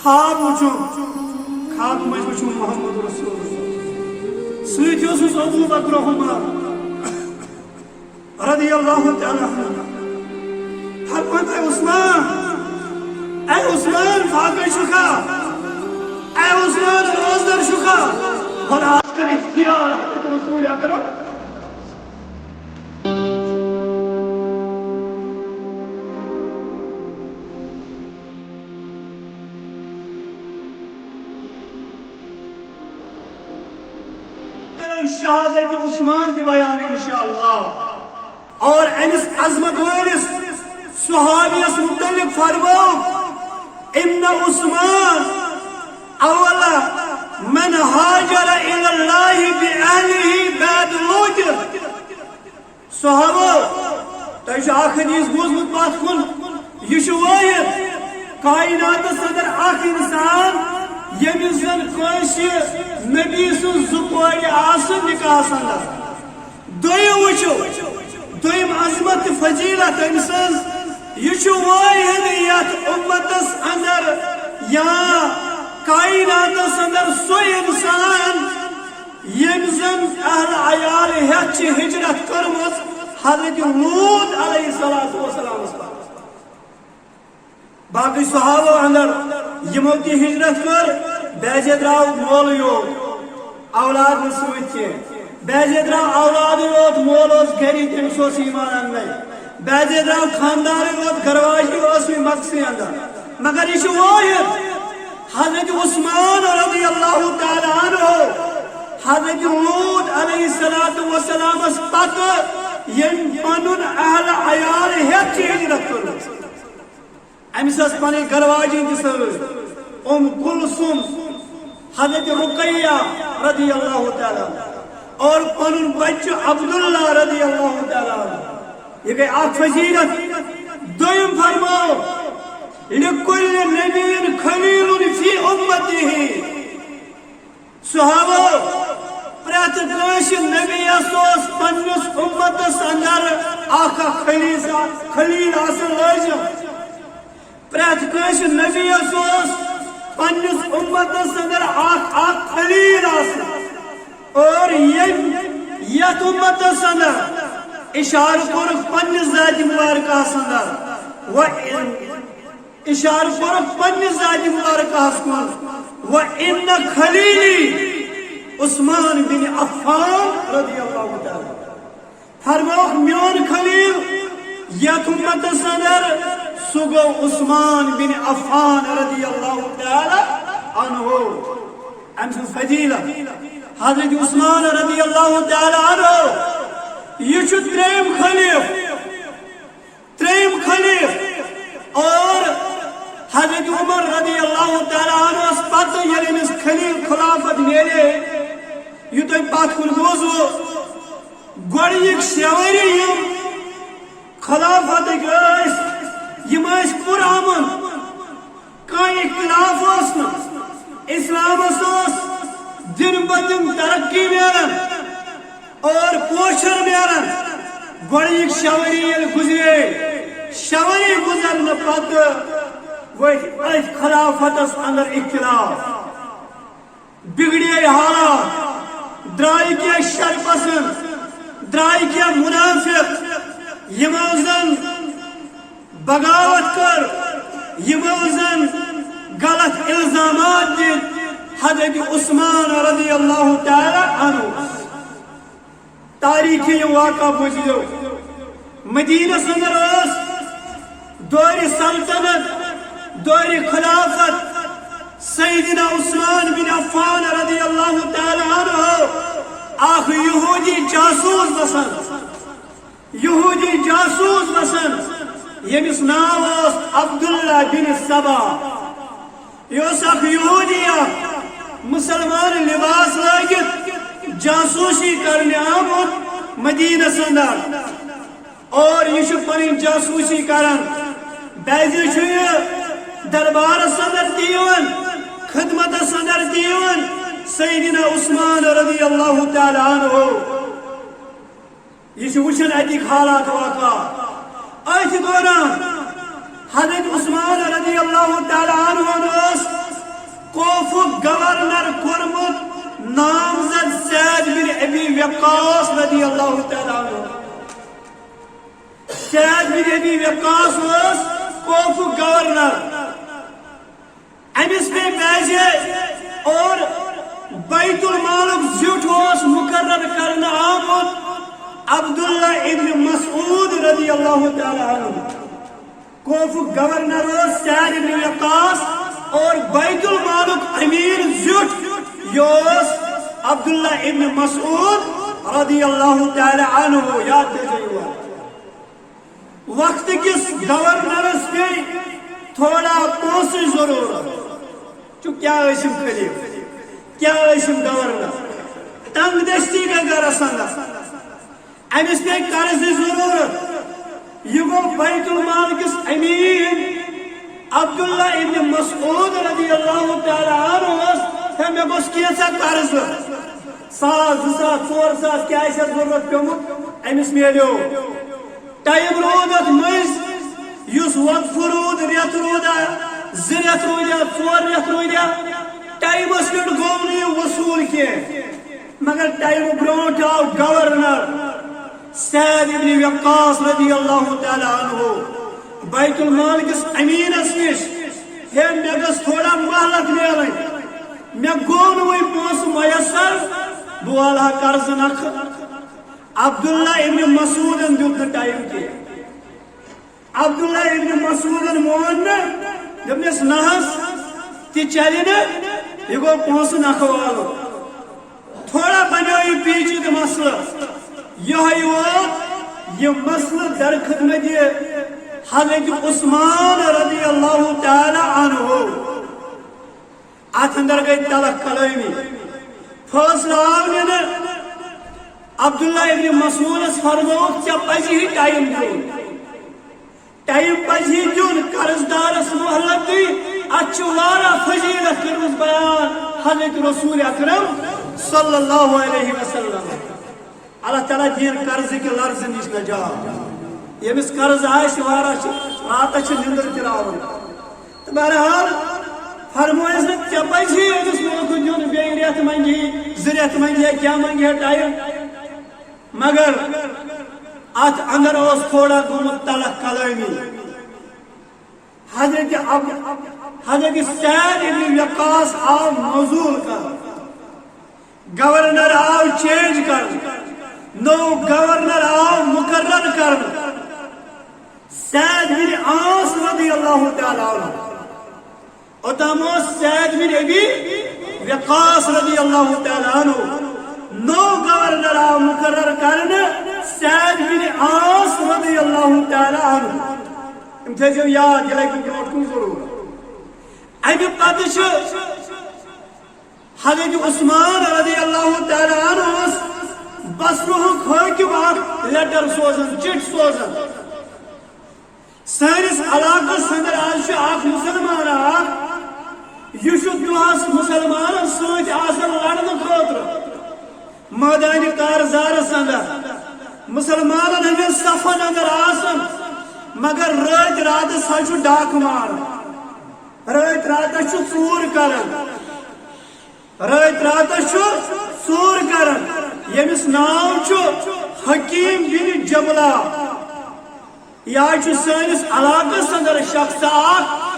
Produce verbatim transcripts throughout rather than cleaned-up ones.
خواب وُچھُم، خوابہٕ منٛز وُچھُم محمد رسول اللہ۔ سۭتۍ اوسُس ابو بکر عمر رضی اللہ تعالیٰ عنہ۔ فرمووُن، اے عثمان، اے عثمان، فاقے چھُکھا؟ اے عثمان، روزدر چھُکھا؟ ولا اختلف زیارت رسول اکرم۔ شہادت عثمان تہِ بیان انشاءاللہ۔ اور أمِس عظمت وٲلِس صحابیَس متعلق فرموو، ان عثمان اول من هاجر الى الله باهله بعد لوط۔ صحابو، تۄہہِ چھُ اکھ حدیث بوٗزمُت پتھ کُن، یہِ چھُ وٲحد کائناتس اندر اکھ انسان، ییٚمِس زن کٲنٛسہِ نبی سٕنٛز زٕ کورِ آسہٕ نکاحس اندر۔ دوٚیِم وٕچھو، دوٚیِم عظمت تہٕ فضیلت أمۍ سٕنٛز، یہِ چھُ وٲحد یتھ امتس اندر یا کائناتس اندر سُہ انسان، ییٚمۍ زن اہل عیال ہٮ۪تھ چھِ ہجرت کٔرمٕژ حضرت لوط علیہ الصلوۃ والسلامس پتہٕ۔ باقٕے صحابو اندر یِمو تہِ ہجرت کٔر، بعضے درٛاو مولٕے یوت، اولاد نہٕ سۭتۍ کینٛہہ۔ بعضے درٛاو اولادٕے یوت، مول اوس گری، تٔمِس اوس ایمان اننَے۔ بعضے درٛاو خاندارٕے یوت، گرواجی ٲسٕے مکسٕے اندر۔ مگر یہِ چھُ وٲحد حضرت عثمان رضی اللہ تعالیٰ عنہ، حضرت لوط علیہ الصلوۃ والسلامس پتہٕ، ییٚمۍ پنُن اہل عیال ہٮ۪تھ چھِ ہجرت کٔرمٕژ۔ أمِس ٲس پنٕنۍ گرواجی تہِ سۭتۍ، ام کلثوم، حضرت رقیہ رضی اللہ تعالیٰ عنہ، اور پنُن بچہ عبداللہ رضی اللہ تعالیٰ عنہ۔ یہِ گٔے اکھ فضیلت۔ دوٚیِم فرماو، لکل نبی خلیل فی امتہ۔ صحابو، پرٛٮ۪تھ کٲنٛسہِ نبیَس اوس پننِس امتس اندر اکھ اکھ خلیل، خلیل آسان لٲزم۔ پرٛٮ۪تھ کٲنٛسہِ نبیَس اوس پننِس امتس اندر اکھ اکھ خلیل آسان۔ اور ییٚمۍ یتھ امتس اندر اشارٕ کوٚرُکھ پننِس ذاتِ مبارکہس اندر، و اشارٕ کوٚرُکھ پننِس ذاتِ مبارکہس کُن، و ان خلیلی عثمان بن عفان رضی اللہ تعالیٰ۔ فرمووُکھ، میون خلیل یتھ امتس اندر، سُہ گوٚو عثمان بن عفان رضی اللہ تعالیٰ عنہ۔ أمۍ سٕنٛز فضیلت، حضرت عثمان رضی اللہ تعالیٰ عنہ، یہِ چھُ ترٛیٚیِم خلیفہٕ۔ ترٛیٚیِم خلیفہٕ۔ اور حضرت عمر رضی اللہ تعالیٰ عنہس پتہٕ ییٚلہِ أمِس خلیل خلافت میلے، یہِ تۄہہِ پتھ کُن بوٗزوٕ، گۄڈٕنِکۍ شےٚ ؤری یِم خلافتٕکۍ ٲسۍ، یِم ٲسۍ پُرامن۔ کانٛہہ اختلاف اوس نہٕ۔ اسلامس اوس دِن بہ دِن ترقی میلان اور پوچھر میلان۔ گۄڈٕنِکۍ شےٚ ؤری ییٚلہِ گُزرے، شےٚ ؤری گُزرنہٕ پتہٕ ؤتھۍ أتھۍ خلافتس اندر اختلاف۔ بگڑے حالات، درٛاے کینٛہہ شر پسند، درٛاے کینٛہہ منافق، یِمو زن بغاوت کٔر، یِمو زن غلط الزامات دِتۍ حضرت عثمان رضی اللہ تعالیٰ عنہ۔ تاریخی یہِ واقعہ بوٗزِو۔ مدینس اندر ٲس دورِ سلطنت، دورِ خلافت سیدنا عثمان بن عفان رضی اللہ تعالیٰ عنہ اکھ یہودی جاسوس بسان۔ یہودی جاسوس بسان، ییٚمِس ناو اوس عبداللہ بن سبا۔ یہِ اوس اکھ یہودی، اکھ مسلمان لباس لٲگِتھ جاسوسی کرنہِ آمُت مدینس اندر۔ اور یہِ چھُ پنٕنۍ جاسوسی کران۔ بعضے چھُ یہِ دربارس اندر تہِ یِوان، خدمتس اندر تہِ یِوان، سیدنا عثمان رضی اللہ تعالیٰ عنہ۔ یہِ چھُ وٕچھان اَتِکۍ حالات واقعات۔ أتھۍ دوران حضرت عثمان رضی اللہ تعالیٰ عنہ ٲس وقاص رضی اللہ تعالیٰ عنہ۔ سعد بن ابی وقاص اوس کوفُک گورنر۔ أمِس پے بیزے اور بیت المالُک زیُٹھ اوس مقرر کرنہٕ آمُت عبداللہ ابن مسعود رضی اللہ تعالیٰ عنہ۔ کوفُک گورنر اوس سعد ابن وقاص اور بیت المالُک امیر زیُٹھ یہِ اوس عبداللہ ابن مسعود رضی اللہ تعالیٰ عنہ۔ یاد تھٲیزیو یہِ۔ وقت کِس گورنرس پے تھوڑا پونٛسٕچ ضروٗرت۔ چُھ کیا ٲسِم خلیفہٕ، کیا ٲسِم گورنر، تنگ دستی گٔے گرس اندر۔ أمِس پے قرضٕچ ضروٗرت۔ یہِ گوٚو بیت المال کِس امین عبداللہ ابن مسعود رضی اللہ تعالیٰ عنہ۔ ہے، مےٚ گوٚژھ کینٛژھا قرضہٕ، ساس، زٕ ساس، ژور ساس، کیٛاہ آسہِ اَتھ ضروٗرت پیوٚمُت، أمِس میلیو۔ ٹایم روٗد اَتھ مٔنٛزۍ، یُس وقفہٕ روٗد، رٮ۪تھ روٗدا، زٕ رٮ۪تھ روٗدیا، ژور رٮ۪تھ روٗدیا، ٹایمَس پٮ۪ٹھ گوٚو نہٕ یہِ وصوٗل کینٛہہ۔ مگر ٹایمہٕ برونٛٹھ آو گورنر سعد ابن وقاص رضی اللہ تعالیٰ عنہ بیت المال کِس امیٖنَس نِش، ہے، مےٚ گٔژھ تھوڑا مہلت میلٕنۍ، مےٚ گوٚو نہٕ وۄنۍ پونٛسہٕ میسر، بہٕ والہٕ ہا قرضہٕ نکھٕ۔ عبداللہ ابن مسعودن دیُت نہٕ ٹایم کینٛہہ۔ عبداللہ ابن مسعودن مون نہٕ، دوٚپنس، نہ حظ، تہِ چلہِ نہٕ، یہِ گوٚو پونٛسہٕ نکھٕ والُن۔ تھوڑا بنیو یہِ پیچیدٕ مسلہٕ۔ یِہوٚے ووت یہِ مسلہٕ در خدمت حضرت عثمان رضی اللہ تعالیٰ عنہ۔ اتھ اندر گٔے تلخ کلٲمی۔ فٲصلہٕ آو نِنہٕ۔ عبداللہ ابن مسعودس فرمووُکھ، ژےٚ پزی ٹایم دیُن۔ ٹایم پزی دیُن، قرض دارس مہلت دِنۍ۔ اتھ چھِ واریاہ فضیلت کٔرمٕژ بیان حضرت رسول اکرم صلی اللہ علیہ وسلم۔ اللہ تعالیٰ دِیِن قرضہٕ کہِ لرزٕ نِش نجات۔ ییٚمِس قرض آسہِ، واریاہ چھِ، راتس چھِ نِندٕر تہِ راوان۔ تہٕ بہرحال، فرمٲیِس نہٕ، ژےٚ پزِ ہے أمِس موقعہٕ دیُن، بیٚیہِ رٮ۪تھ منگہِ ہے، زٕ رٮ۪تھ منگہِ ہے، کیٛاہ منگہِ ہے ٹایم۔ مگر اتھ اندر اوس تھوڑا گوٚمُت تلخ کلٲمی۔ حضرت اب-، حضرت سعد ابن وقاص آو معزول کرنہٕ۔ گورنر آو چینج کرنہٕ، نوٚو گورنر آو مقرر کرنہٕ۔ سعد بن عاص رضی اللہ تعالیٰ عنہ۔ اوٚتام اوس سعد بن ابی وقاص رضی اللہ تعالیٰ عنہ۔ نوٚو گورنر آو مقرر کرنہٕ، سعد بن عاص رضی اللہ تعالیٰ عنہ۔ یِم تھٲیزیو یاد، یہِ لگہِ برونٛٹھ کُن ضروٗر۔ اَمہِ پتہٕ چھُ حضرت عثمان رضی اللہ تعالیٰ عنہ اوس بصرہُک حٲکِم اکھ لیٹر سوزان، چِٹھۍ سوزان۔ سٲنِس علاقس اندر آز چھُ اکھ مُسلمان اکھ، یہِ چھُ دۄہس مُسلمانن سۭتۍ آسان لڑنہٕ خٲطرٕ۔ مٲدانہِ کارزارس اندر مُسلمانن ہٕنٛدٮ۪ن صفن اندر آسان، مگر رٲتۍ راتس حظ چھُ ڈاکہٕ ماران۔ رٲتۍ راتس چھُ ژوٗر کران۔ رٲتۍ راتس چھُ ژوٗر کران، ییٚمِس ناو چھُ حکیم بن جبلہ۔ یہِ حظ چھُ سٲنِس علاقس اندر شخص اکھ،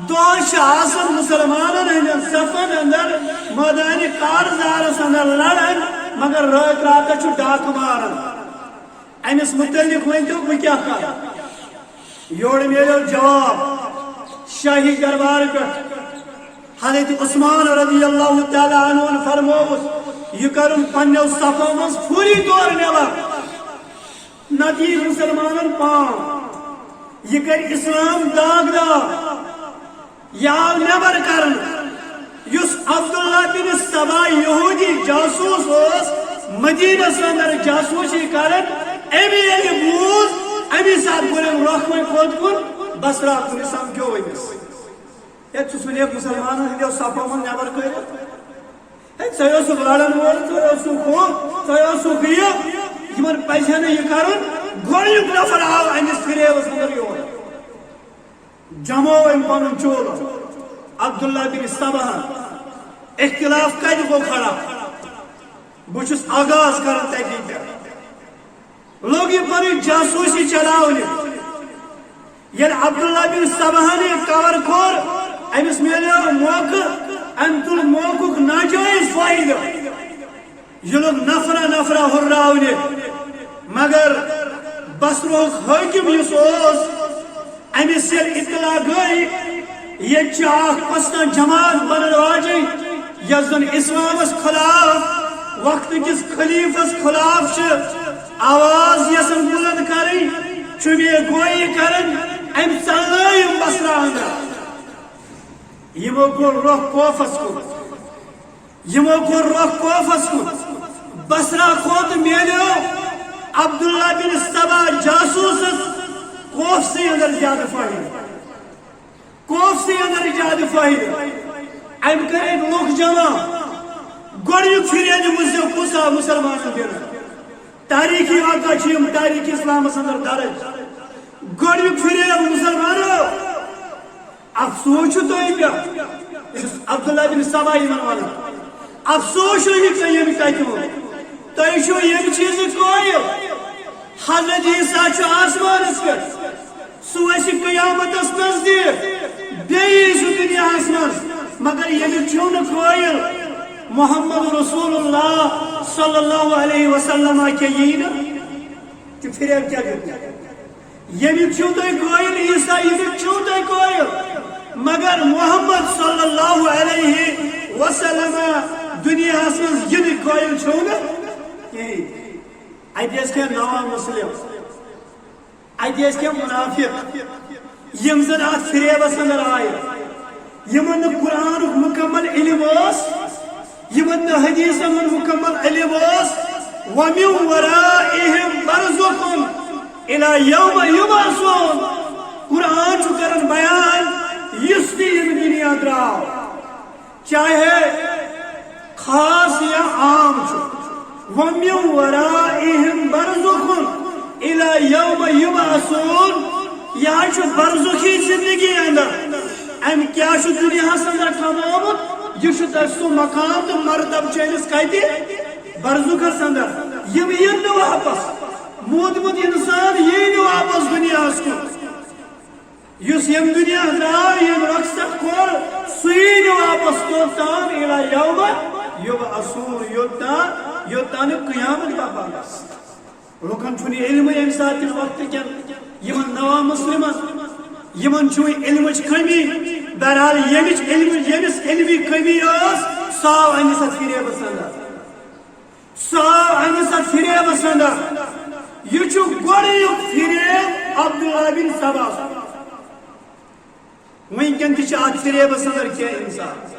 دۄہس چھُ آسان مُسلمانن ہٕنٛدٮ۪ن صفن اندر، مٲدانہِ کارزارس اندر لڑان، مگر رٲتۍ راتس چھُ ڈاکہٕ ماران۔ أمِس مُتعلق ؤنۍتو، بہٕ کیٛاہ کرٕ؟ یورٕ میلیو جواب شاہی دربار پٮ۪ٹھ۔ حضرت عثمان رضی اللہ تعالیٰ عنہ فرمووُس، یہِ کرُن پننیو صفو منٛز فوری طور نٮ۪بر، نتہٕ یی مُسلمانن پان، یہِ کرِ اسلام داغدار۔ یہِ آو نٮ۪بر کرنہٕ۔ یُس عبداللہ بن سبا یہودی جاسوس اوس، مدینس اندر جاسوسی کران، أمۍ ییٚلہِ بوٗز، اَمی ساتہٕ کوٚر أمۍ رۄخ وۄنۍ کوٚت کُن؟ بصرہ کُن۔ یہِ سمکھیو أمِس۔ ہے، ژٕ ژھُنیکھ مُسلمانن ہٕنٛدیو صفو منٛز نٮ۪بر کٔرِتھ۔ ہے، ژٕ اوسُکھ لڑن وول، ژٕ اوسُکھ ہُہ، ژٕ اوسُکھ یہِ۔ یِمن پزِ ہا نہٕ یہِ کرُن۔ گۄڈٕنیُک نفر آو أمِس فریبس اندر یور۔ جموو أمۍ پنُن چولہٕ۔ عبداللہ بن سباہن۔ اختلاف کتہِ گوٚو کھڑا؟ بہٕ چھُس آغاز کران تَتی پٮ۪ٹھ۔ لوٚگ یہِ پنٕنۍ جاسوٗسی چلاونہِ۔ ییٚلہِ عبداللہ بن سباہن یہِ کور کوٚر، أمِس میلیو موقعہٕ، أمۍ تُل موقعُک ناجٲیز فٲیدٕ۔ یہِ لوٚگ نفرہ نفرہ ہُرراونہِ۔ مگر بصرہُک حٲکِم یُس اوس، أمِس ییٚلہِ اطلاع گٔے، ییٚتہِ چھِ اکھ پستان جماعت بنن واجِنۍ، یۄس زن اسلامس خلاف، وقتہٕ کِس خلیفس خلاف چھِ آواز یژھان بلند کرٕنۍ، چھُ مےٚ گویی کرٕنۍ، أمۍ ژلنٲوۍ یِم بصرہ اندر۔ یِمو کوٚر رۄخ کوفس کُن۔ یِمو کوٚر رۄخ کوفس کُن۔ بصرہ کھوت میلیو عبداللہ بن سبا جاسوٗسس کوفسٕے اندر زیادٕ فٲیدٕ۔ کوفسٕے اندر زیادٕ فٲیدٕ۔ أمۍ کٔرۍ لُکھ جمع۔ گۄڈٕنیُک پھِرِ ییٚلہِ وٕچھو کُس آو مُسلمانن دِنہٕ۔ تاریخی واقعہ چھِ یِم تاریخ اسلامس اندر درج۔ گۄڈٕنیُک پھِرِ ییٚلہِ مُسلمانو افسوس چھُ تۄہہِ پٮ۪ٹھ۔ یُس عبداللہ بن سبا یِمن ونان، افسوس چھُ یہِ تۄہہِ ییٚمہِ کتھِ ہُنٛد۔ تۄہہِ چھُو ییٚمہِ چیٖزٕکۍ قٲیِل۔ حضرت عیسیٰ چھُ آسمانس پٮ۪ٹھ۔ سُہ وسہِ قیامتس نزدیٖک۔ بیٚیہِ یی سُہ دُنیاہس منٛز۔ مگر ییٚمیُک چھُو نہٕ قٲیِل محمد رسول اللہ صلی اللہ علیہ وسلم کیٛاہ یی نہٕ؟ تہٕ پھِرِ أمۍ کیٛاہ دیُت؟ ییٚمیُک چھِو تُہۍ قٲیِل، عیسیٰ ییٚمیُک چھِو تُہۍ قٲیِل، مگر محمد صلی اللہ علیہ وسلم دُنیاہَس منٛز یِنٕکۍ قٲیِل چھِو نہٕ کِہیٖنۍ۔ اَتہِ ٲسۍ کینٛہہ نوا مسلم، اَتہِ ٲسۍ کینٛہہ منافق، یِم زَن اَتھ فریبَس اندر آیہِ، یِمن نہٕ قرآنُک مُکمل علم اوس، یِمن نہٕ حدیثن ہُنٛد مُکمل علم اوس۔ وَمِن وَرَائِهِم بَرْزَخٌ إِلَى يَوْمِ يُبْعَثُونَ۔ قرآن چھُ کران بیان، یُس تہِ ییٚمہِ دُنیا درٛاو، چاہے خاص یا عام چھُ۔ وَمِن وَرَائِهِم بَرْزَخٌ إِلَى يَوْمِ يُبْعَثُونَ۔ یہِ حظ چھُ برزخی زندگی اندر۔ أمۍ کیٛاہ چھُ دُنیاہَس اندر کمومُت؟ یہِ چھُ تۄہہِ سُہ مقام تہٕ مرتبہٕ چھُ أمِس کتہِ؟ برزخس اندر۔ یِم یِن نہٕ واپس۔ موٗدمُت انسان یی نہٕ واپس دُنیاہَس کُن۔ یُس ییٚمہِ دُنیا درٛاو، ییٚمہِ رۄخصت کوٚر، سُہ یی نہٕ واپس توٚتام اِلیٰ یومِ یُبعثون، یوٚتام، یوٚتام نہٕ قیامت برپا گژھِ۔ لُکن چھُنہٕ یہِ علمٕے اَمہِ ساتہٕ کِس وقتہٕ کٮ۪ن یِمن نوا مسلمن، یِمن چھُ وۄنۍ علمٕچ کٔمی۔ بہرحال، ییٚمِچ علمٕچ، ییٚمِس علمی کٔمی ٲس، سُہ آو اَمہِ ساتہٕ فریبس اندر۔ سُہ آو اَمہِ ساتہٕ فریبس اندر۔ یہِ چھُ گۄڈٕنیُک فریب عبداللہ بن سبا۔ وٕنکٮ۪ن تہِ چھِ اَتھ فریبس اندر کینٛہہ انسان۔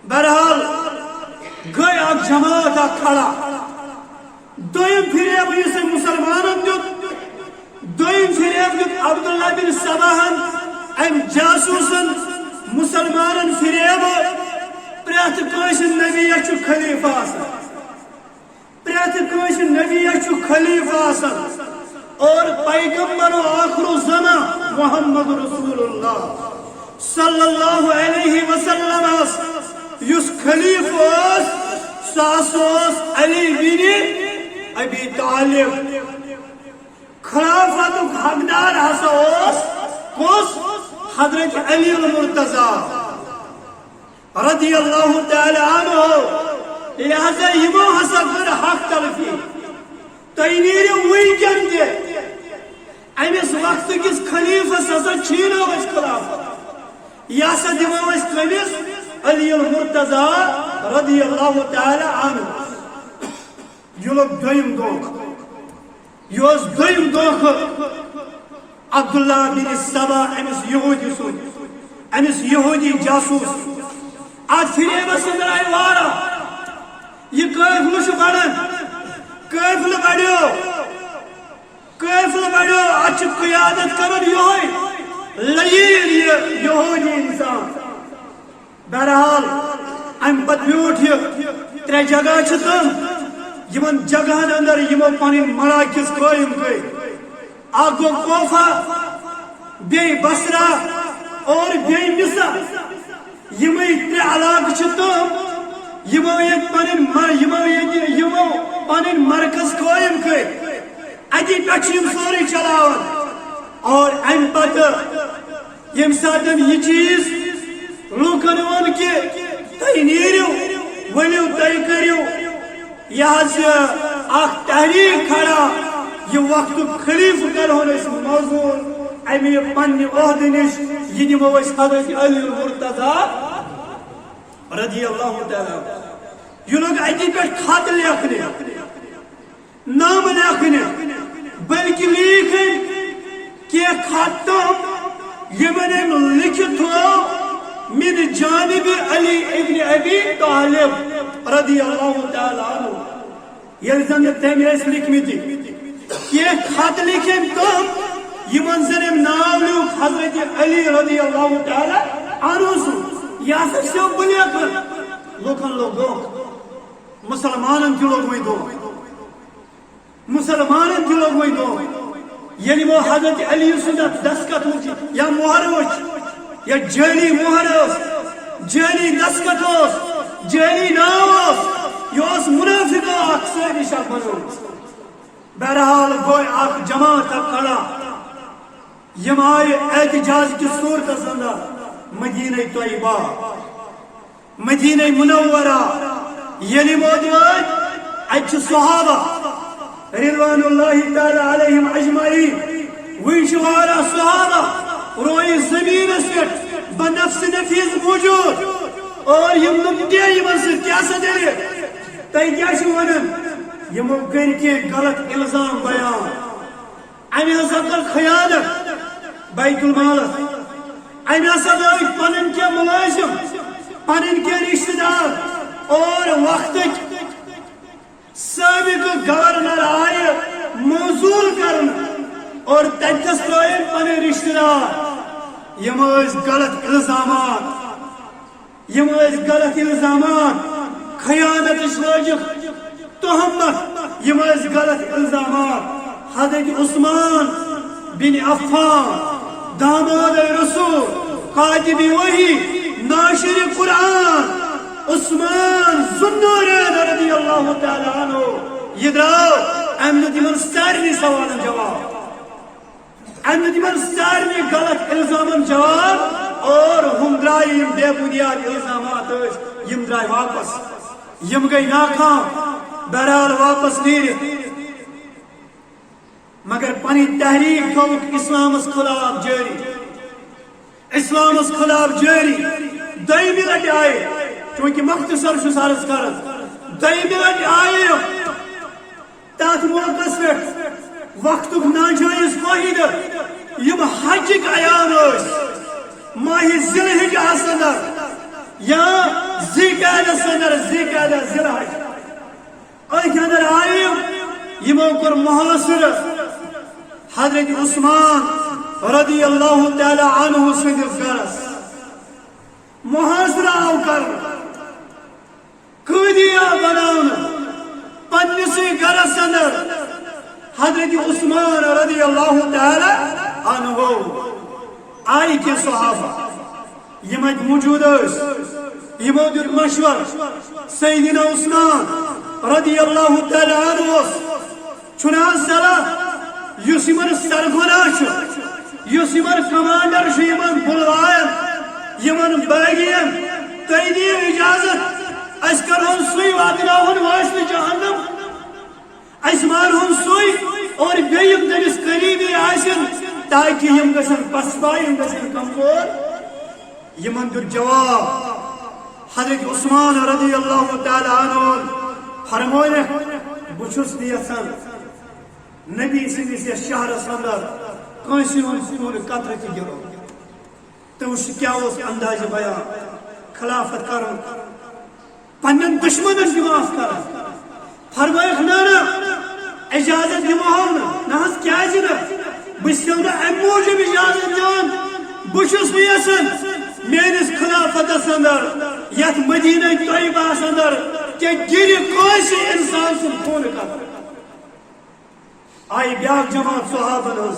بہرحال، گٔے اکھ جماعت اکھ کھڑا۔ دوٚیِم فریب یُس أمۍ مُسلمانن دیُت، دوٚیِم فریب دیُت عبداللہ بن سباہن، أمۍ جاسوٗسن مُسلمانن فریب۔ پرٛٮ۪تھ کٲنٛسہِ نبیَس چھُ خلیفہٕ آسان، پرٛٮ۪تھ کٲنٛسہِ نبیَس چھُ خلیفہٕ آسان، اور پیغمبر و آخر الزمان محمد رسول اللہ صلی اللہ علیہ وسلمس یُس خلیفہٕ اوس، سُہ ہسا اوس علی بن ابی طالب۔ خلافتُک حقدار ہسا اوس کُس؟ حضرت علی المرتضی رضی اللہ تعالی عنہ۔ لہذا یِمو ہسا کٔر حق تلفی۔ تُہۍ نیٖرِو وٕنکٮ۪ن تہِ۔ أمِس وقتہٕ کِس خلیفس ہسا چھیٖنو أسۍ خلافت۔ یہِ ہسا دِمو أسۍ کٔمِس؟ علی المرتضی رضی اللہ تعالی عنہ۔ یہِ لوٚگ دوٚیِم دھوکہٕ۔ یہِ اوس دوٚیِم دھوکہٕ۔ عبداللہ بن سبا، أمِس یہودی سُنٛد، أمِس یہودی جاسوٗس۔ اَتھ فریبس اندر آیہِ واریاہ۔ یہِ قٲفلہٕ چھُ بڑان، قٲفلہٕ بڑیو، قٲفلہٕ بڑیو، اَتھ چھِ قیادت کران یِہوٚے لعین، یہِ یہودی انسان۔ بہرحال، امہِ پتہٕ بیوٗٹھ یہِ۔ ترٛےٚ جگہ چھِ تِم، یِمن جگہن اندر یِمو پنٕنۍ مراکز قٲیِم کٔرۍ۔ اکھ گوٚو کوفہ، بیٚیہِ بصرہ اور بیٚیہِ مصر۔ یِمے ترٛےٚ علاقہٕ چھِ تِم، یِمو ییٚتہِ پنٕنۍ مر یِمو ییٚتہِ یِمو پنٕنۍ مرکز قٲیِم کٔرۍ، اتی پٮ۪ٹھ چھِ یِم سورُے چلاوان۔ اور امہِ پتہٕ ییٚمہِ ساتہٕ یہِ چیٖز لوٗکن ووٚن کہِ تُہۍ نیٖرِو، ؤلِو، تُہۍ کٔرِو یہِ حظ یہِ اکھ تحریٖک کھڑا، یہِ وقتُک خلیفہٕ کرہون أسۍ معزول امہِ پننہِ عہدٕ نِش، یہِ دِمو أسۍ حضرت علی المرتضی رضی اللہ تعالیٰ عنہ۔ یہِ لوٚگ اتی پٮ۪ٹھ خط لیکھنہِ، نامہٕ لیکھنہِ، بلکہِ لیکھۍ أمۍ کینٛہہ خط تِم، یِمن أمۍ لیکھِتھ تھوو من جانب علی ابن ابی طالب رضی اللہ تعالیٰ عنہ۔ ییٚلہِ زن نہٕ تٔمۍ ٲسۍ لیکھمٕتۍ، کینٛہہ خط لیکھۍ أمۍ تِم، یِمن زن أمۍ ناو لیوٗکھ حضرت علی رضی اللہ تعالیٰ عنہ سُنٛد۔ یہِ ہسا چھُ بُنیاد۔ لوٗکن لوٚگ دھوکہٕ، مسلمانن تہِ لوٚگ وۄنۍ دھوکہٕ، مسلمانن تہِ لوٚگ وۄنۍ دھوکہٕ۔ ییٚلہِ یِمو حضرت علی سُنٛد اکھ دستخط وُچھ یا مۄہر وُچھ، یا جعلی مۄہر اوس، جعلی دستخط اوس، جعلی ناو اوس، یہِ اوس منافقو اکھ سٲزِش اکھ بنٲومٕژ۔ بہرحال گوٚو اکھ جماعت اکھ کھڑا۔ یِم آیہِ احتجاج کِس صورتس اندر مدینہ طیبہ، مدینہ منورہ۔ ییٚلہِ یِمو وٲتۍ، اتہِ چھِ صحابہ رضوان اللہ تعالیٰ علیہم اجمعین۔ وٕنہِ چھِ واریاہ صحابہ روئے زمینس پٮ۪ٹھ بنفس نفیس موجود۔ اور یِم لُکھ تہِ یِمن سۭتۍ کیٛاہ سا دٔلیٖل؟ تۄہہِ کیٛاہ چھِو ونان؟ یِمو کٔرۍ کینٛہہ غلط الزام بیان۔ امہِ ہسا کٔر خیانت بیت المالس۔ امہِ ہسا لٲگۍ پنٕنۍ کینٛہہ مُلٲزِم، پنٕنۍ کینٛہہ رشتہٕ دار اور وقتٕکۍ سٲبقہٕ گورنر آیہِ معزول کرنہٕ اور تتہِ تھس ترٲوِن پنٕنۍ رشتہٕ دار۔ یِم ٲسۍ غلط الزامات۔ یِم ٲسۍ غلط الزامات، خیانتٕچ لٲجِکھ تہمت، یِم ٲسۍ غلط الزامات۔ حضرت عثمان بن عفان، داماد رسول، کاتب وحی، ناشر قرآن، عثمان ذوالنورین رضی اللہ تعالیٰ عنہ، یہِ درٛاو، أمۍ دیُت یِمن سارنٕے سوالن جواب۔ أمۍ دیُت یِمن سارنٕے غلط الزامن جواب اور ہُم درٛایہِ، یِم بے بُنیاد الزامات ٲسۍ، یِم درٛایہِ واپس۔ یِم گٔے ناکام، بہرحال واپس نیٖرِتھ۔ مگر پنٕنۍ تحریک تھٲوٕکھ اسلامس خلاف جٲری۔ اسلامس خلاف جٲری۔ دوٚیمہِ لٹہِ آیہِ، چوٗنٛکہِ مختصر چھُس عرض کران، دوٚیمہِ لٹہِ آیہِ تتھ موقعس پٮ۪ٹھ وقتُک ناجٲیز فٲیدٕ۔ یِم حجٕکۍ ایام ٲسۍ، ماہِ ذی الحج آسہٕ اندر یا ذی قعدس اندر، ذی قعدہ، ذی الحج، أتھۍ اندر آیہِ یِم۔ یِمو کوٚر محاصرٕ حضرت عثمان رضی اللہ تعالیٰ عنہ سٕنٛدِس گرس۔ محاصرٕ آو کرنہٕ، قٲدی آو بناونہٕ پننِسٕے گرس اندر۔ حضرت عثمان رضی اللہ تعالیٰ عنہ آیہِ کینٛہہ صحابہ، یِم اتہِ موجود ٲسۍ، یِمو دیُت مشورٕ۔ سیدنا عثمان رضی اللہ تعالیٰ عنہ اوس، چھُنہٕ حظ صلاح، یُس یِمن سرغنہ چھُ، یُس یِمن کمانڈر چھُ، یِمن بُلوایَن، یِمن بٲغین، تُہۍ دِیِو اجازت، أسۍ کرہون سُے، واتناوہون وٲسلہِ جہنم، أسۍ مارہون سُے، اور بیٚیہِ یِم تٔمِس قریبی آسن، تاکہِ یِم گژھن پسپا، یِم گژھن کمزور۔ یِمن دیُت جواب حضرت عثمان رضی اللہ تعالیٰ عنہ، فرمٲونکھ، بہٕ چھُس نہٕ یژھان نبی سٕنٛدِس یَتھ شہرس اندر کٲنٛسہِ ہُنٛد خوٗن قطرٕ تہِ گِنٛدُن۔ تہٕ وٕچھ کیٛاہ اوس اندازِ بیان، خلافت کرُن، پننٮ۪ن دشمنن تہِ معاف کرُن۔ فرمٲیکھ، نہ، نہ، اجازت دِمہو نہٕ۔ نہ حظ، کیازِ نہٕ؟ بہٕ چھُسو نہٕ امہِ موٗجوٗب اجازت دِوان، بہٕ چھُس نہٕ یژھان میٲنِس خلافتس اندر، یتھ مدینہ طیبہس اندر، کینٛہہ گِرِ کٲنٛسہِ انسان سُنٛد خوٗن قطرٕ۔ آیہِ بیاکھ جماعت صحابن ہٕنٛز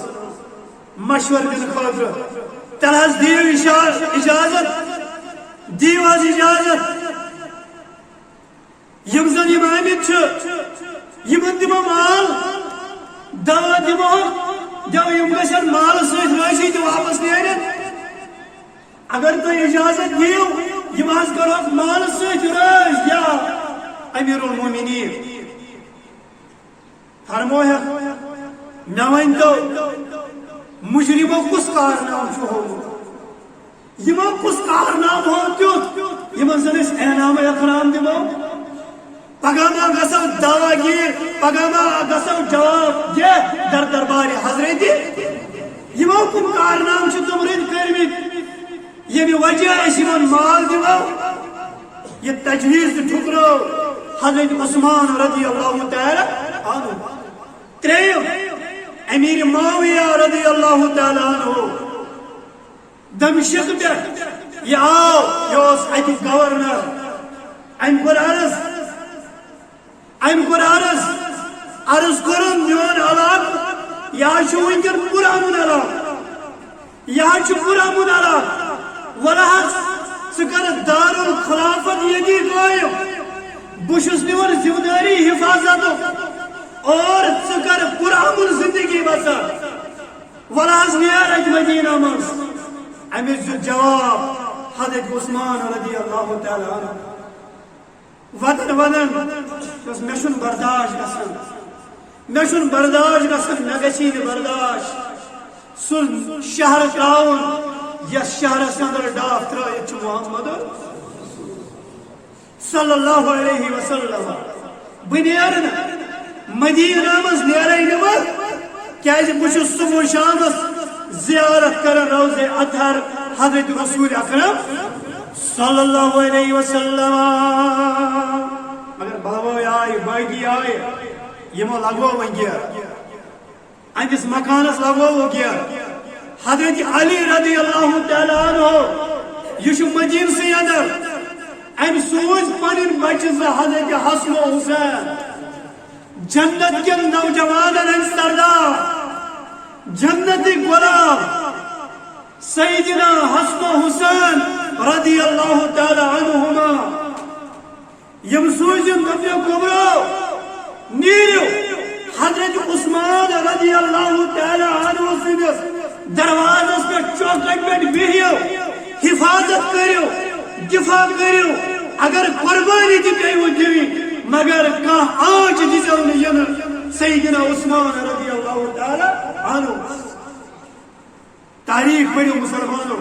مشورٕ دِنہٕ خٲطرٕ، تیٚلہِ حظ دِیِو اِشار-، اجازت، دِیِو حظ اجازت۔ آمٕتۍ چھِ، یِمن دِمو مال، دوا دِمو، دِمو، یِم گژھن مالہٕ سۭتۍ رٲضی تہٕ واپس نیرن۔ اگر تُہۍ اجازت دِیِو، یِم حظ کرہوکھ مالہٕ سۭتۍ رٲضۍ، یا امیر المومنین۔ فرموہکھ، مےٚ ؤنۍتو، مجرمو کُس کارنامہٕ چھُ ہوومُت؟ یِمو کُس کارنامہٕ ہوو تیُتھ، یِمن زن أسۍ انعام اکرام دِمو؟ پگاہ ما گژھو دعویٰ گیٖر، پگاہ ما گژھو جواب دہ در دربارِ حضرتِ۔ یِمو کٕم کارنامہٕ چھِ تِم رٔدۍ کٔرمٕتۍ، ییٚمہِ وجہ أسۍ یِمن مال دِمو؟ یہِ تجویٖز تہِ ٹھُکرٲو حضرت عثمان رضی اللہ تعالیٰ عنہ۔ ترٛیٚیِم، امیر معاویہ رضی اللہ تعالیٰ عنہ دمشق پٮ۪ٹھ یہِ آو، یہِ اوس اَتہِ گورنر۔ أمۍ کوٚر عرض، أمۍ کوٚر عرض، عرض کوٚرُن، میون علاقہٕ، یہِ حظ چھُ وٕنکٮ۪ن پُرامُن علاقہٕ، یہِ حظ چھُ پُرامُن علاقہٕ۔ وَلہٕ حظ، ژٕ کر دارالخلافت ییٚتی قٲیِم، بہٕ چھُس نِوان ذمہٕ دٲری حفاظتُک، اور ژٕ کر پُرامُن زندگی بسر۔ وَلہٕ حظ نیر اَتہِ مدیٖنہ منٛز۔ أمِس دیُت جواب حضرت عثمان رضی اللہ تعالیٰ عنہ۔ ودان ودان چھُس، مےٚ چھُنہٕ برداشت گژھان، مےٚ چھُنہٕ برداشت گژھان، مےٚ گژھی نہٕ برداشت سُہ شہر ترٛاوُن، یَتھ شہرس اندر ڈاپھ ترٲوِتھ چھُ محمد صلی اللہ علیہ وسلم۔ بہٕ نیرٕ نہٕ، مدینہ منٛز نیرے نہٕ بہٕ، کیازِ بہٕ چھُس صبح و شامس زیارت کران روضہ اطہر حضرت رسول اکرم صلی اللہ علیہ وسلم۔ مگر بابا آے، باقی آے، یِمو لگوو وۄنۍ گیرٕ۔ أمِس مکانس لگوو گیرٕ۔ حضرت علی رضی اللہ تعالیٰ عنہ، یہِ چھُ مدیٖنسٕے اندر۔ أمۍ سوٗزۍ پنٕنۍ بچہِ زٕ حضرت حسن و حسین، جنت کٮ۪ن نوجوانن ہٕنٛدۍ سردار، جنتی غلام سیدنا حسن و حسین رضی اللہ تعالیٰ عنہما۔ یِم سوٗزِن، دوٚپنَکھ، گوٚبرو، نیٖرِو، حضرت عثمان رضی اللہ تعالیٰ عنہ سٕنٛدِس دروازس پٮ۪ٹھ، چوکٹ پٮ۪ٹھ بِہِو، حفاظت کٔرِو، دفاع کٔرِو، اگر قربٲنی تہِ پیٚیہِ دِنۍ، مگر کانٛہہ آنچ دیٖزیو نہٕ یِنہٕ سیدنا عثمان رضی اللہ تعالیٰ عنہ۔ تاریخ پٔرِو مسلمانو،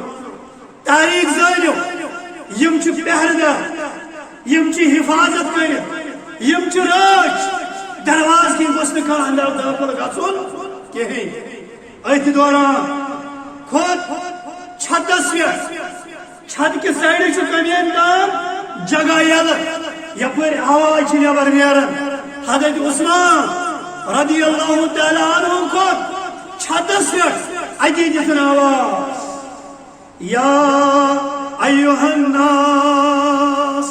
تاریخ زٲنِو، یِم چھِ پہرٕ دار، یِم چھِ حفاظت کٔرِتھ، یِم چھِ رٲچھ۔ دروازٕ کِنۍ گوٚژھ نہٕ کانٛہہ اندر دٲخل گژھُن کِہیٖنۍ۔ أتھۍ دوران کھوٚت چھتس پٮ۪ٹھ، چھت کہِ سایڈٕ چھُ کمین تام جگہ یلہٕ، یپٲرۍ آواز چھِ نٮ۪بر نیران۔ حضرت عثمان رضی اللہ تعالیٰ عنہ کھوٚت چھتس پٮ۪ٹھ، اتی دِژٕن آواز، یا ایھا الناس،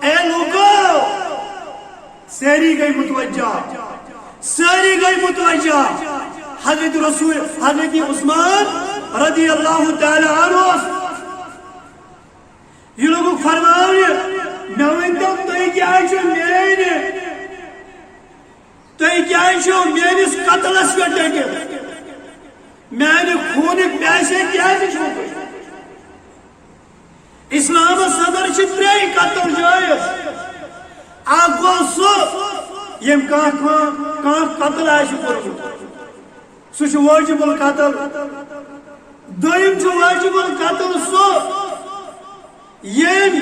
اے لوٗکو، سٲری گٔے متوجہ، سٲری گٔے متوجہ۔ حضرت رسول، حضرت عثمان رضی اللہ تعالیٰ عنہ اوس۔ یہِ لوٚگُکھ فرماونہِ، مےٚ ؤنۍتو، تُہۍ کیٛازِ چھِو میٛانہِ، تُہۍ کیٛازِ چھِو میٛٲنِس قتلس پٮ۪ٹھ ڈٔٹِتھ؟ میٛانہِ خوٗنٕکۍ پیاسے کیٛازِ چھِو تُہۍ؟ اسلامس اندر چھِ ترٛے قتل جٲیز۔ اکھ گوٚو سُہ، ییٚمۍ کانٛہہ، کانٛہہ، کانٛہہ قتل آسہِ کوٚرمُت، سُہ چھُ واجب القتل۔ دوٚیِم چھُ واجب القتل سُہ، ییٚمۍ،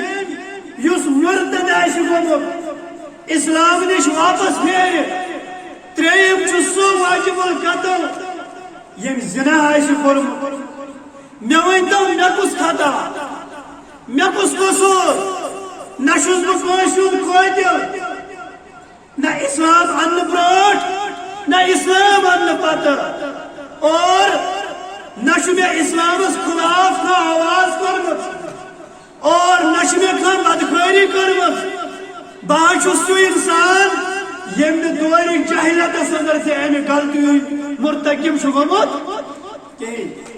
یُس مرتد آسہِ گوٚمُت، اسلام نِش واپس پھیرِ۔ ترٛیٚیِم چھُ سُہ واجب القتل، ییٚمۍ زنا آسہِ کوٚرمُت۔ مےٚ ؤنۍتو، مےٚ کُس خطا؟ مےٚ کُس قصوٗر؟ نہ چھُس بہٕ کٲنٛسہِ ہُنٛد قٲتِل، نہ اسلام اننہٕ برونٛٹھ، نہ اسلام اننہٕ پتہٕ، اور نہ چھُ مےٚ اسلامس خلاف کانٛہہ آواز کٔرمٕژ، اور نہ چھِ مےٚ کانٛہہ بدکٲری کٔرمٕژ۔ بہٕ حظ چھُس سُہ انسان، ییٚمہِ نہٕ دورِ جاہلیتس اندر تہِ امہِ غلطی ہُنٛد مرتکب چھُ گوٚمُت کِہیٖنۍ۔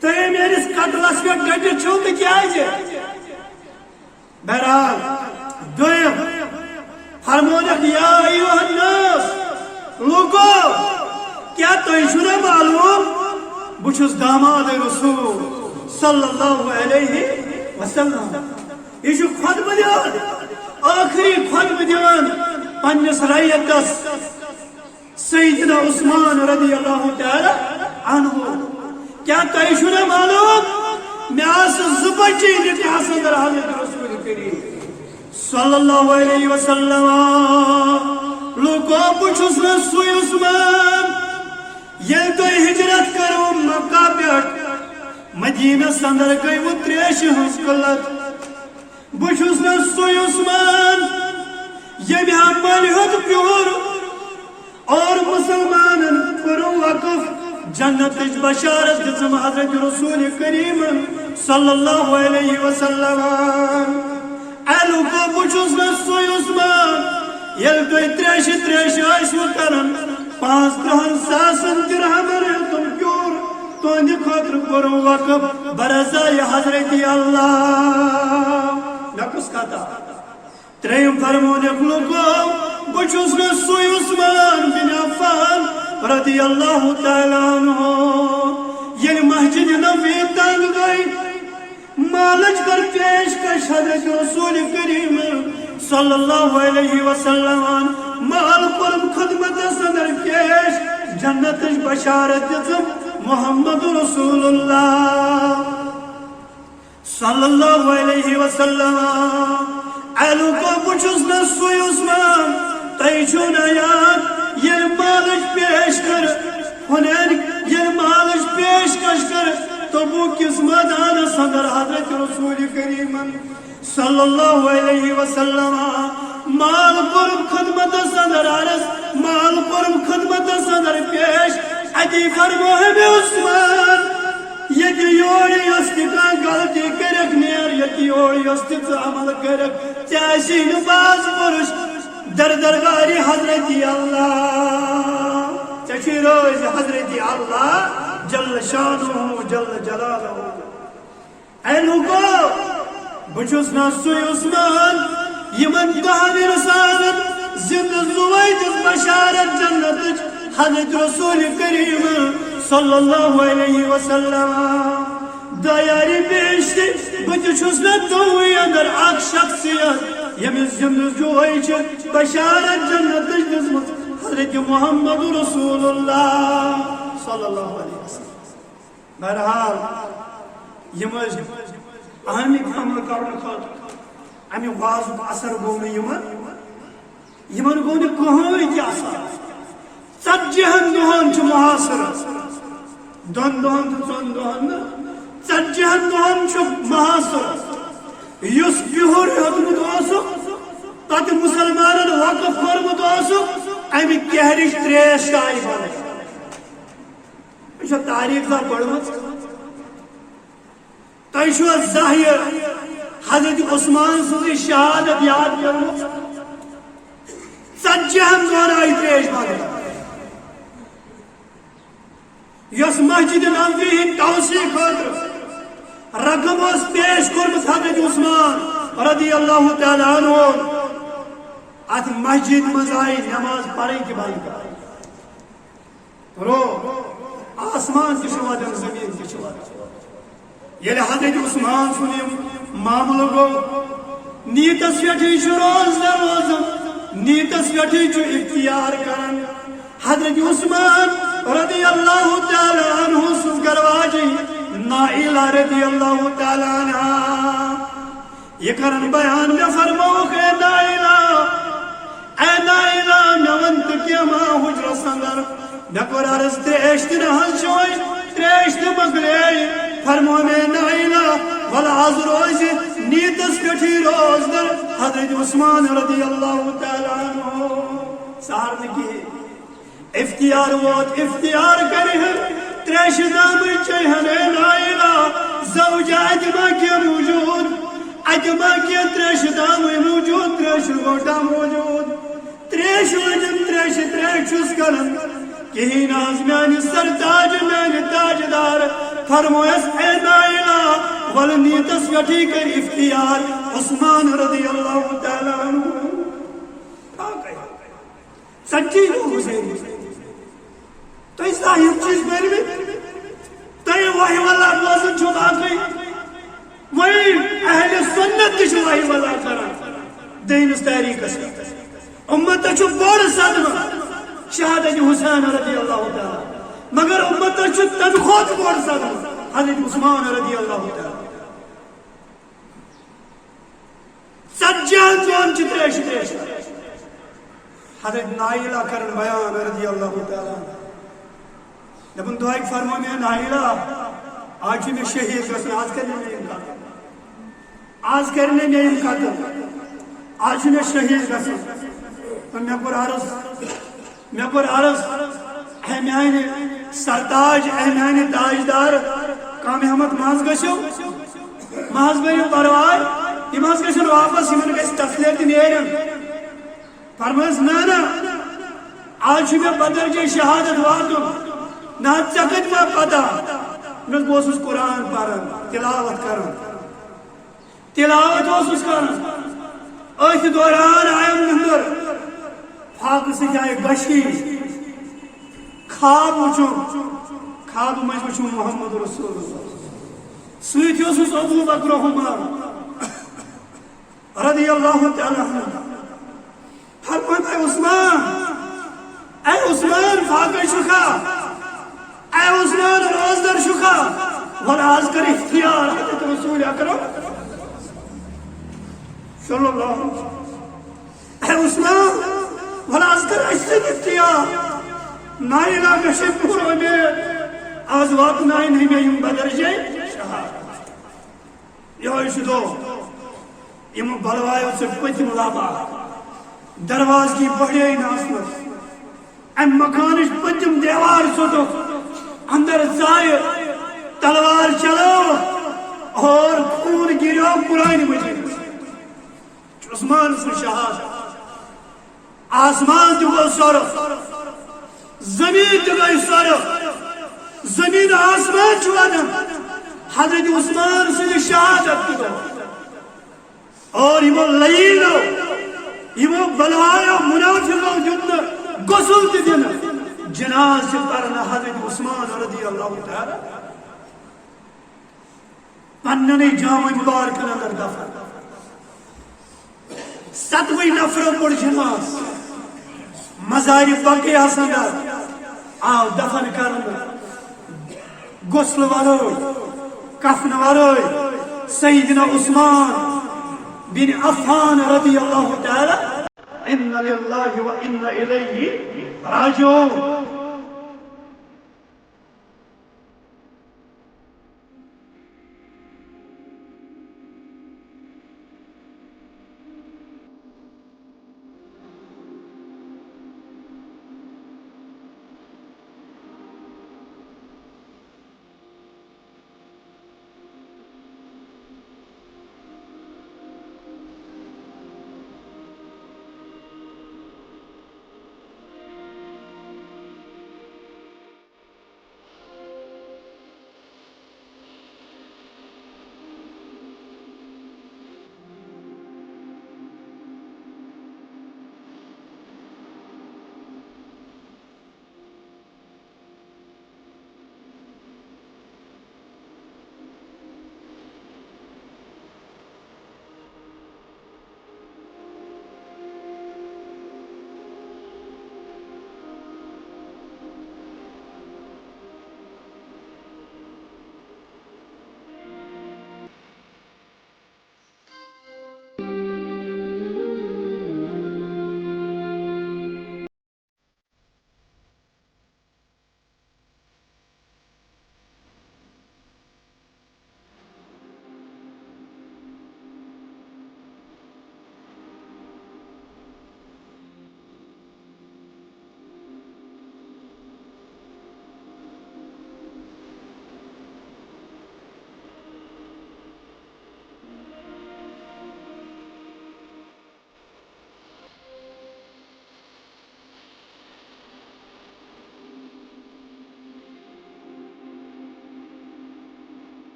تُہۍ میٲنِس قتلس پٮ۪ٹھ ڈٔٹِتھ چھِو تہٕ کیازِ؟ بہرحال، دوٚیِم، فرمونکھ، یا ایھا الناس، لوکو، کیا تۄہہِ چھُو نا معلوم، بہٕ چھُس داماد رسول صلی اللہ علیہ وسلم۔ یہِ چھُ خطبہٕ دِوان، ٲخری خطبہٕ دِوان پننِس رعیتس، سیدنا عثمان رضی اللہ تعالی عنہ۔ کیا تۄہہِ چھُو نا معلوم، مےٚ آسہٕ زٕ بچی نکاحس اندر حضرت رسول کریم صلی اللہ علیہ وسلم۔ لوکو، بہٕ چھُس نہٕ سُے عثمان، ییٚلہِ تۄہہِ ہجرت کٔرٕو مکہ پٮ۪ٹھ مدینس اندر، گٔیوٕ تریشہِ ہٕنٛز قلت۔ بہٕ چھُس نہٕ سُے عثمان، ییٚمہِ ہا ملہِ ہیوٚت پیوٚر اور مسلمانن کوٚرُم وقف، جنتٕچ بشارت دِژٕم حضرت رسول کریمن صلی اللہ علیہ وسلم۔ اے لوکو، بہٕ چھُس نہٕ سُے عثمان، ییٚلہِ تُہۍ تریشہِ تریشہِ ٲسِو کران، پانٛژترٕٛہن ساسن درہمن ہیوٚتُم پیوٚر، تُہنٛدِ خٲطرٕ کوٚرُم وقف برضایہِ حضرت اللہ۔ مےٚ کُس خطا؟ ترٛیٚیِم فرمونکھ، لوکو، بہٕ چھُس نہٕ سُے عثمان بن عفان رضی اللہ تعالیٰ عنہ، ییٚلہِ مسجد نبوی تنگ گٔے، مالٕچ کٔر پیشکش حضرت رسول کریم صلی اللہ علیہ وسلم۔ مال کوٚرُم خدمتس اندر پیش، جنتٕچ بشارت دِژٕم محمد رسول اللہ صلی اللہ علیہ وسلم۔ اے لوکو، بہٕ چھُس نہٕ سُے عثمان، تۄہہِ چھُو نہ یاد، ییٚلہِ مالٕچ پیش کٔر، حنین، ییٚلہِ مالٕچ پیشکش کٔر تبوک کِس مٲدانس اندر حضرت رسول کریمن صلی اللہ علیہ وسلم۔ مال کوٚرُم خدمتس اندر عرض، مال کوٚرُم خدمتس اندر پیش۔ اتی فرموو أمۍ، عثمان، ییٚتہِ یورٕ یۄس تہِ کانٛہہ غلطی کٔرِکھ نیر، ییٚتہِ یورٕ یۄس تہِ ژٕ عمل کٔرِکھ، ژےٚ آسی نہٕ باز پُرُش در دربارِ حضرت اللہ۔ ژےٚ چھُے رٲضۍ حضرت اللہ جل شانہ جل جلالہ۔ اے لوکو، بہٕ چھُس نہ سُے عثمان، یِمن دہن انسانن زندٕ زُوے دِژ بشارت جنتٕچ حضرت رسول کریم صلی اللہ علیہ وسلم۔ دایارِ بہشتِ، بہٕ تہِ چھُس نہ تِموٕے اندر اکھ شخصیت، ییٚمِس زندٕ زُوے چھِ بشارت جنتٕچ دِژمٕژ حضرت محمد رسول اللہ صلی اللہ علیہ وسلم۔ بہرحال، یِم ٲسۍ اہمِ عمل کرنہٕ خٲطرٕ، اَمہِ وعظُک اثر گوٚو نہٕ یِمن، یِمن گوٚو نہٕ کٕہٕنۍ تہِ اثر۔ ژتجی ہن دۄہن چھُ محاصرٕ، دۄن دۄہن تہٕ ژۄن دۄہن نہٕ، ژتجی ہن دۄہن چھُ محاصرٕ۔ یُس پیُہُر ہیوٚتمُت اوسُکھ، پتہٕ مُسلمانن وقف کوٚرمُت اوسُکھ، اَمہِ کیہرِچ تریش تہِ آیہِ بنٛد۔ یہِ چھےٚ تاریخ زانٛہہ پٔرمٕژ؟ تۄہہِ چھُوا زانٛہہ یہِ حضرت عثمان سٕنٛزٕے شہادت یاد کٔرمٕژ؟ ژتجی ہن دۄہن آیہِ تریش بنٛد۔ یۄس مسجد نبوی ہٕنٛدِ توسیع خٲطرٕ رقم اوس پیش کوٚرمُت حضرت عثمان رضی اللہ تعالیٰ عنہ، اتھ مسجد منٛز آیہِ نماز پرٕنۍ تہِ بنٛد کرنہٕ۔ رو، آسمان تہِ چھُ وَدان، زٔمیٖن تہِ چھُ وَدان۔ ییٚلہِ حضرت عثمان سُنٛد یہِ معاملہٕ گوٚو، نیتس پٮ۪ٹھٕے چھُ روزدر روزان، نیتس پٮ۪ٹھٕے چھُ اختیار کران۔ حضرت عثمان رضی اللہ تعالیٰ عنہ سٕنٛز گرواجی نائلہ رضی اللہ تعالیٰ عنہا، یہِ کرن بیان، مےٚ فرمووُکھ، اے نائلہ، اے نائلہ، مےٚ وَن تہٕ کینٛہہ ما حُجرس اندر؟ مےٚ کوٚر عرض، تریش تہِ نہ حظ چوے، تریش تہِ مۄکلے۔ فرموو مےٚ، نائلہ، وَلہٕ از روزِ نیتس پٮ۪ٹھٕے روزدر حضرت عثمان رضی اللہ تعالیٰ عنہ۔ سہر نہٕ کِہیٖنۍ۔ افتیار ووت، افتیار کرِ ہن، تریشہِ دامٕے چیٚیہِ ہن، اے نائلہ، زوجہ اتہِ ما کینٛہہ موجود، اتہِ ما کینٛہہ تریشہِ دامٕے موجود، تریشہِ لوٹا موجود، تریش لٔجم، تریشہِ تریش چھُس کران، کِہیٖنۍ نہٕ حظ میانہِ سرتاج، میانہِ تاجدار۔ فرمویس، اے نائلہ، ولہٕ نیتس پٮ۪ٹھٕے کر افتیار۔ عثمان رضی اللہ تعالیٰ عنہ۔ ژتجی دۄہ گُزٲرۍ۔ تۄہہِ زاہد چیٖز پٔرمٕتۍ؟ تۄہہِ وحی واللہ بوزُن چھُ باقٕے؟ وۄنۍ اہل سنت تہِ چھِ وحی واللہ کران۔ دٔیمِس تٲریٖخس پٮ۪ٹھ امتس چھُ بوٚڑ صدمہٕ شہادت حسین رضی اللہ تعالیٰ، مگر امتس چھُ تمہِ کھۄتہٕ بوٚڑ صدمہٕ حضرت عثمان رضی اللہ تعالیٰ۔ ژتجی ہن دۄہن چھِ تریشہِ تریشہِ۔ حضرت نائلہ کرن بیان رضی اللہ تعالیٰ عنہ۔ دپان، دۄہے فرمو مےٚ، نائلہ، آز چھُ مےٚ شہید گژھُن، آز کرِ نہٕ مےٚ یِم قتل۔ آز کرِ نہٕ مےٚ یِم قتل۔ آز چھُ مےٚ شہید گژھُن۔ تہٕ مےٚ کوٚر عرض، مےٚ کوٚر عرض، اے میانہِ سرتاج، اے میانہِ تاجدار، قام احمد، مہ حظ گٔژھِو، مہ حظ بٔرِو پرواے، یِم حظ گٔژھِن واپس، یِمن گژھِ تسلی تہِ نیرن۔ فرمٲیس، نہ، نہ، آز چھُ مےٚ بدر جے شہادت واتُن۔ نہ حظ، ژےٚ کتہِ وٲژ پتہ؟ مےٚ، بہٕ اوسُس قرآن پران، تلاوت کران۔ تلاوت اوسُس کران۔ أتھۍ دوران آیم نندر۔ فاقہٕ سۭتۍ آیہِ غشی۔ خواب وُچھُم، خوابہٕ منٛز وُچھُم محمد رسول اللہ۔ سۭتۍ اوسُس ابو بکر و عمر رضی اللہ تعالیٰ عنہ۔ فرمان، اے عثمان، اے عثمان، فاقے چھُکھا؟ اے عثمان، روزدر چھُکھا؟ وَلہٕ آز کر اختیار حضرت رسول اکرم صلی اللہ علیہ وسلم۔ اے عثمان، وَلہٕ آز کر اَسہِ سۭتۍ اختیار۔ نائلہ، مےٚ چھےٚ پوٗرٕ اُمید، آز واتناوِ نہٕ مےٚ یِم بدر جے شہادت۔ یہوے چھُ دۄہ، یِمو بلوایو ژٕ پٔتِم لبہٕ اکھ۔ دروازٕ کی بڑے نہٕ آسنس۔ امہِ مکانٕچ پٔتِم دیوار ژوٚٹُکھ۔ اندر ژایہِ، تلوار چلٲو اور خون گِریو قرآنِ مجیدس۔ عثمان سٕنٛز شہادت۔ آسمان تہِ گوٚو سۄرُپھ، زٔمیٖن تہِ گٔے سۄرُپھ، زٔمیٖن آسمان چھُ ودان۔ حضرت عثمان سٕنٛدِ شہادت تہِ گوٚو۔ اور یِمو لعینو، یِمو بلوایو، منافقو دیُت نہٕ غسل تہِ دِنہٕ، جنازٕ تہِ پرنہٕ حضرت عثمان رضی اللہ تعالیٰ۔ پننٮ۪نٕے جامع مبارکن اندر دفن۔ ستوٕے نفرو کوٚڑ جناز۔ مزارِ بقیعس اندر آو دفن کرنہٕ۔ غسل ورٲے، کفنہٕ ورٲے سیدنا عثمان بن عفان رضی اللہ تعالیٰ۔ انا للہ و انا الیہ راجعون۔